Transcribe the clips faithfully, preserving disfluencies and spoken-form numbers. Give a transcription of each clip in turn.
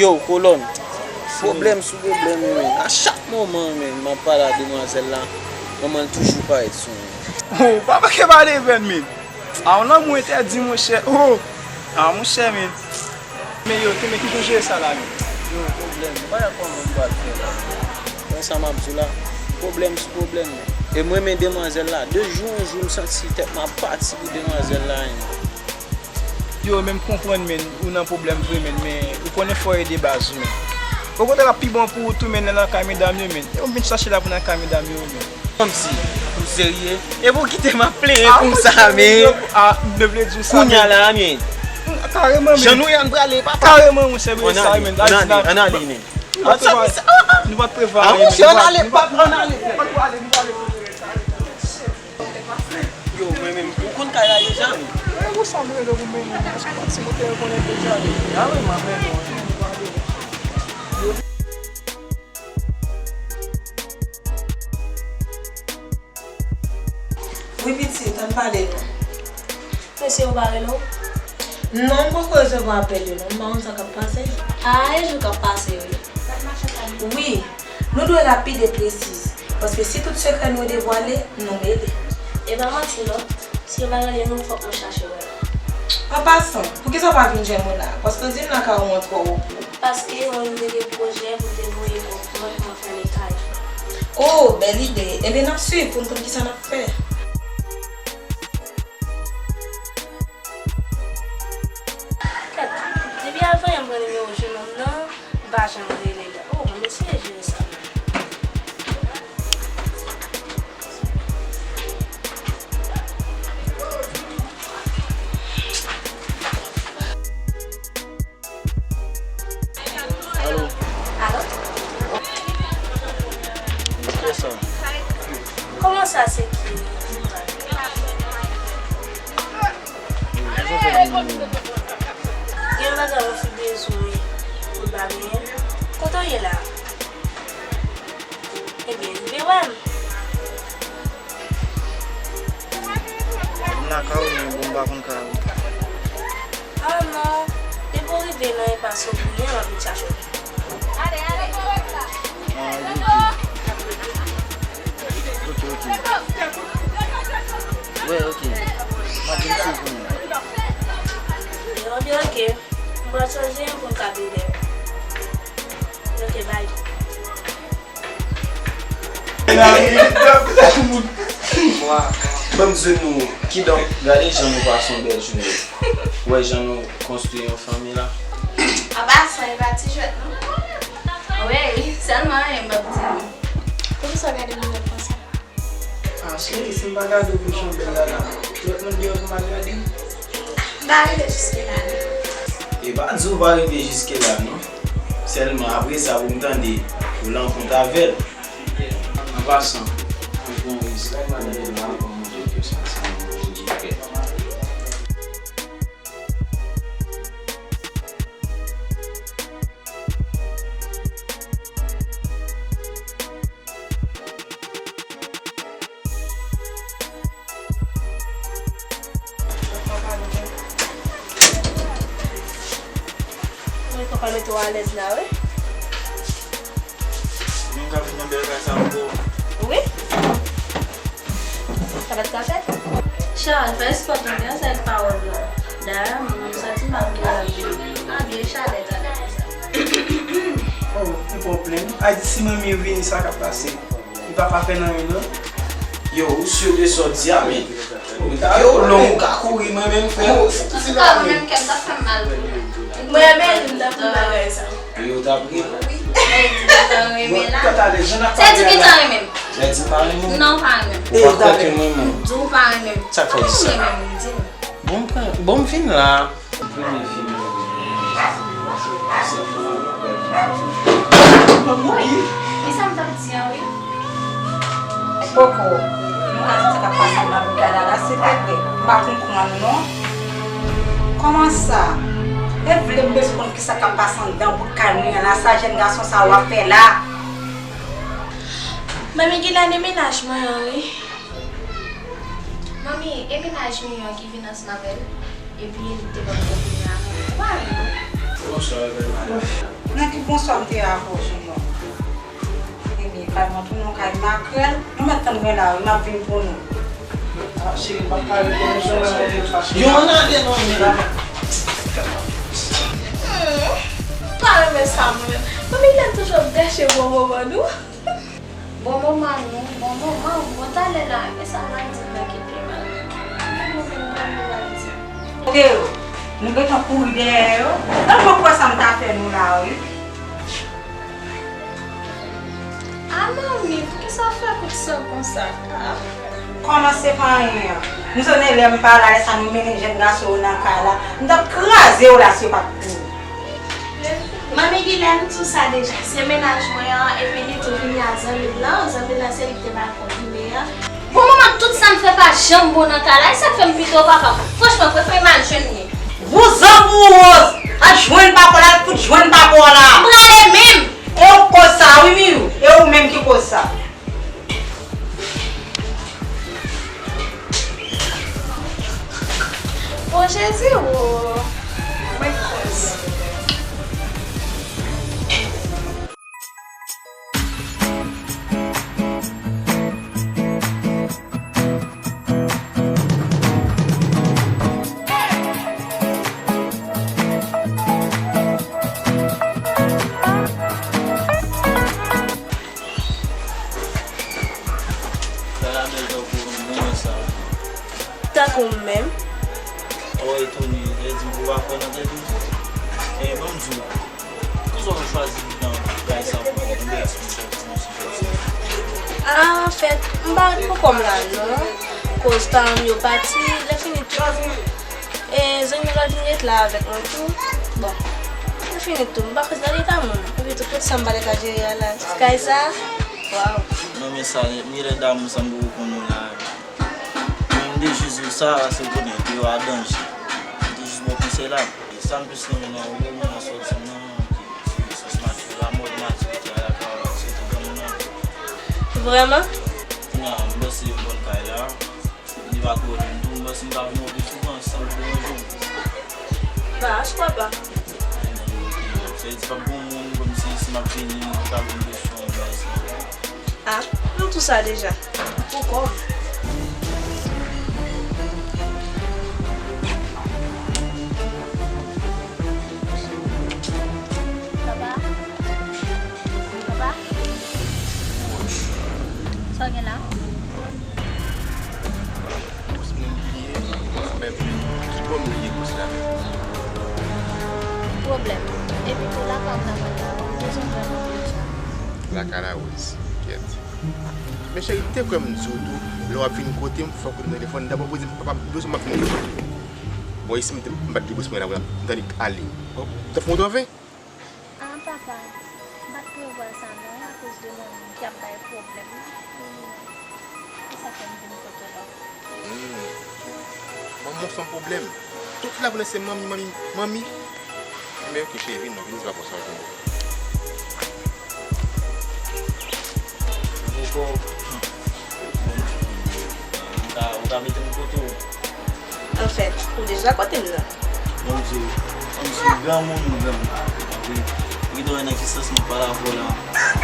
Yo, kolòn. Pwoblèm sou pwoblèm, wi, men. A chak moman, men, m ap pale ak demwazèl la, manman l toujou parèt sou mwen. Oh, pa manke pale vè n, men. A, yon lanmou entèdi, monchè. Oh! A, monchè, men. Men yo, kenbe, ki jan w jere sa la, men? Yo, pwoblèm. M pa wè kòman m pral fè la. Wè sa m ap di w la. Pwoblèm sou pwoblèm, men. E m renmen demwazèl la. De jou an jou, m santi tèt m ap pati pou demwazèl la, men. Yo, men m konprann, men, ou nan pwoblèm vre, men, men ou konnen fò w ede baz ou, men. Okontrè, l ap pi bon pou ou tou, men, lè nan kay medam yo, men. Yo, m vin chache la pou nan kay medam yo, men. Kòmsi, ou serye? Epi w kite m ap plenyen konsa, men. A, m te vle di w sa, men. Kounye a la, men. Kareman, men. Jan nou ye, ann prale, papa. Kareman, monchè, men, sa, men. Ann ale, ann ale, men. Nou pa t prepare, men. A, monchè, ann ale, papa, ann ale. Nou pa t prale, nou prale. Yo, mwen menm, ou konn kay la deja, men. E, ou sa m rele pou mennen, paske pati motè yo konnen deja, men. A wi, m ap mennen w. Wi, pitit, ann pale non. Mesye yo pa rele w? Non, m poko resevwa apèl yo non, m pa konn sa k ap pase. A, e jou k ap pase yo ye. Wi, nou dwe rapid e presiz, paske si tout sekrè nou devwale, nou mele. E pa manti non, si yo pa rele nou, fòk nou chache wè yo. An pasan, poukisa w pa vin jwenn mwen la? Paske w di m lakay ou an twò wo pou ou. Paske mwen m te gen pwojè pou m te voye kòb mwen pou mwen fèmen kay. Oh, bèl ide! Ebyen, n ap swiv pou n konn kisa n ap fè. Kèt, depi avan yè m pran nimewo jennonm nan, m pa janm rele l. Oh, m eseye jere sa menm. Alo. Alo? Kiyès sa? Kòman sa, se ki? Gen bagay ou fin bezwen pou l pa genyen? Kote w ye la? Ebyen, rive wè m. M lakay ou, men bon, m pa konn kay ou. Ah non, depi w rive nan enpas Obriyen, m ap vin chache w. Ah, ok. Ok, ok. Wè, ok. M ap vin sou ou. Ok, ok. M pral chanje yon pou m ka vin dèyè. Ok, bye. Ban m di nou, kidonk, gade jan nou pase yon bèl jounen. Wè jan nou konstwi yon fanmi la. An pasan, e pa ti jwèt non. Wi, sèlman anyen m p ap di nou. Poukisa w gade m nan konsa? Ah, cheri, si m pa gade w pou jan w bèl la la, trèt moun deyò pou m al gade? M pa rive jiske la, non. E pa di w pa rive jiske la, non. Sèlman apre sa pou m tande ou rankont avè l. An pasan, mwen pran risk pou m vin la pou m montre ke sa se yon moun ki fè. Mwen poko mete w alèz la, wi. Mwen ka vin nan bèl kay sa ankò. Wi. Sa pa t ka fèt? Charles, fè espò tande ansanm ak pawòl la. Dayè, mwen menm santi m ap gen anvi, anvi e chalè talè konsa. Oh, ou pa plenn. Ay, si manmi vini, sa k ap pase? Li pa ka fè n anyen, non. Yo, ou si de sa w di a, men. Yo, lòm ou ka kouri, mwen menm, frè. Antouka, mwen menm, kè m t ap fè m mal pou ou. Mwen menm, m t ap fè bagay sa. Yo, w t ap ri. Wi. Sa di gentan renmen m. Lè di m pa renmen w? Non, m pa renmen w. Ou pa kwè ke m renmen w? M di w pa renmen m. Sa k fè w di sa? Pa renmen m, m di w. Bon, m pran, bon, m vin la. Premye fi m renmen. Ki sa m t ap di a, wi? Koko, nou ka di sa k ap pase nan bouda la, silvouplè. M pa konprann, non. Kòman sa? E vle m bezwen konn ki sa k ap pase anndan bout kay mwen an la, sa jèn gason sa w ap fè la? Manmi Gilène, e mennaj mwen an, wi. Manmi, e mennaj Miriam ki vin ansanm avè l, epi li te ban m konpli avè l. Ou pa renmen l, non? Bonswa, bèl. Nan ki bonswa m te a avè w, Junior? Ebyen, kay mwen tounen yon kay makrèl. Nou mèt tann mwen la, wi, m ap vin pou nou. Ah, cheri, m ap pale pou nou, jan mwen te fache. Yo, ann ale non, men. Hmm, m pa renmen sa, mwen. Manmi Gilène toujou ap gate bon moman nou. Bon moman nou, bon moman, bon talè la, e sa m al di m nan kite m al. Bon moman, bon moman, di. Kote yo? Nou gentan kouri dèyè yo. An mwen kwè sa m ta fè nou la, wi. A manmi, poukisa w fè kout san konsa? A. Kòmanse pa anyen an. M sonnen lè m pa la, lè sa nou mennen jèn gason yo nan kay la. M t ap kraze yo la si yo pa t kouri. Manmi Gilène, m di w sa deja. Se mennaj mwen an, epi li tou vini a zanmi l lan. Zanmi l lan, se li ki te ba l konbine an. Bon, manman, tout sa m fè pa janm bon nan kay la. E sa k fè m pito papa m. Franchman, prefere m al jwenn li. Vouzan pou woz! Al jwenn papa w la, al fout jwenn papa w la. M prale menm! E ou k koz sa, wi, Miyou. E ou menm ki koz sa. Bon Jezi, wo, mwen koz. Sa la bèl tankou mwen sa. Tankou m menm? Ò, etone, lè di m pou w pa kwè nan tèt ou. E, ban m di w, poukisa w chwazi nan bagay sa pou mwen? Ou byen eksplike sa pou mwen, silvouplè? A, anfèt, m pa ret pou kò m la, non. Koz paran m yo pati, lè fini tou. E, zanmi m lòt vin ret la avèk mwen tou. Bon, lè fini tou, m pa koz nan leta moun. Epi tou, tout sa m pa t ka jere a la. Kay sa, waw. Non, men sa, m genlè damou sa m poko konn ou la. Men m te jis di w sa, se konnen deyò a danje. M te jis ba w konsèy la. E sa m plis renmen nan ou, renmen nan sòti nan, se sans matirite, mòd matirite a lakay ou la, sitou granmoun nan. Vrèman? Kounye a, m panse m konn kay la. Li pa twò lwen tou, m panse m ka vin wè w pi souvan, san m deranje w. Bah, je crois pas. Sa vle di p ap gen moun kòmsi si m ap vini, ki ka vin kesyon, bagay sa yo. Ah, nou tou sa deja. Poukò? Papa? Papa? Sa w gen la? Kòs mwen bliye, men ki bò m bliye kòs la menm? Pwoblèm. Epi tou lakay w nan mwen la, m bezwen vrèman pran chan. Lakay la, Rose, kèt. Men cheri, te kwè m di w tou, lè w ap vin kote m, fòk ou nan telefòn dabò pou di m, papa, m bezwen m ap vin kote w. Bon, isi m te, m pa t debous mwen la, m tande ale. Bon, w t ap fè yon twòve? Ah, papa, m pa t prevwa sa non, akoz de manmi ki ap bay pwoblèm la. Se sa fè m vin kote w la. Hmm. Manman w se yon pwoblèm. Tout la jounen se manmi, manmi, manmi. Men oke, cheri, vin non, vin, se pa konsa w jwenn. Poko. Ou ka, ou ka mete m kote w. Anfèt, ou deja kote m nan. Bondye, kòmsi granmoun, granmoun. Wi, wi, nan egzistans mwen pale avè w la.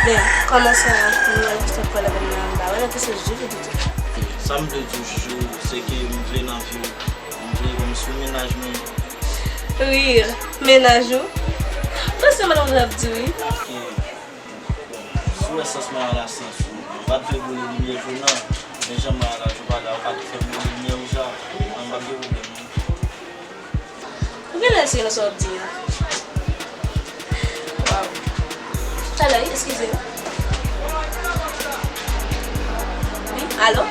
Ben, kòman sa, nou egzistans pale avè m nan, m pa wè nan ki sans Joujou pito. Sa m vle di w, Joujou, se ke m vle nan vi w. M vle kòmsi w mennaj mwen. Rir, mennaj ou? Panse m wè w ap di wi. Paske, si w wè sans mwen a la sans ou, m pa t vle boule limyè jou nan, men jan mwen a la jou pa la, ou pa t fè boule limyè ou ja, an m p ap gen pwoblèm non. Ou genlè serye nan sa w ap di a. Waw. Talè wi, eskize m. Alo?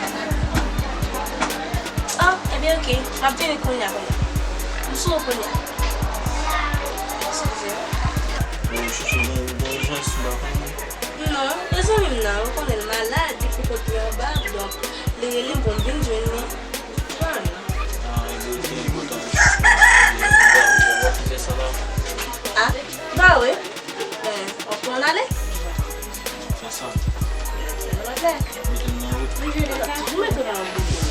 Ah, ebyen, oke. M ap vini kounye a, kounye a. M sou wout kounye a. Eskize m. Bon, chouchou, gen yon bon ijans, m pa konnen. Non, e zanmi m nan, ou konnen l malad, li pou kote anba, donk, li rele m pou m vin jwenn li. Bon. Ah, ebyen, oke, enpòtan, chouchou. Ebyen, m ap fè sa la. Ah, ba wi. Ben, w ap pran ale? Fè sa. Mete m nan wout. Ou mete w nan wout.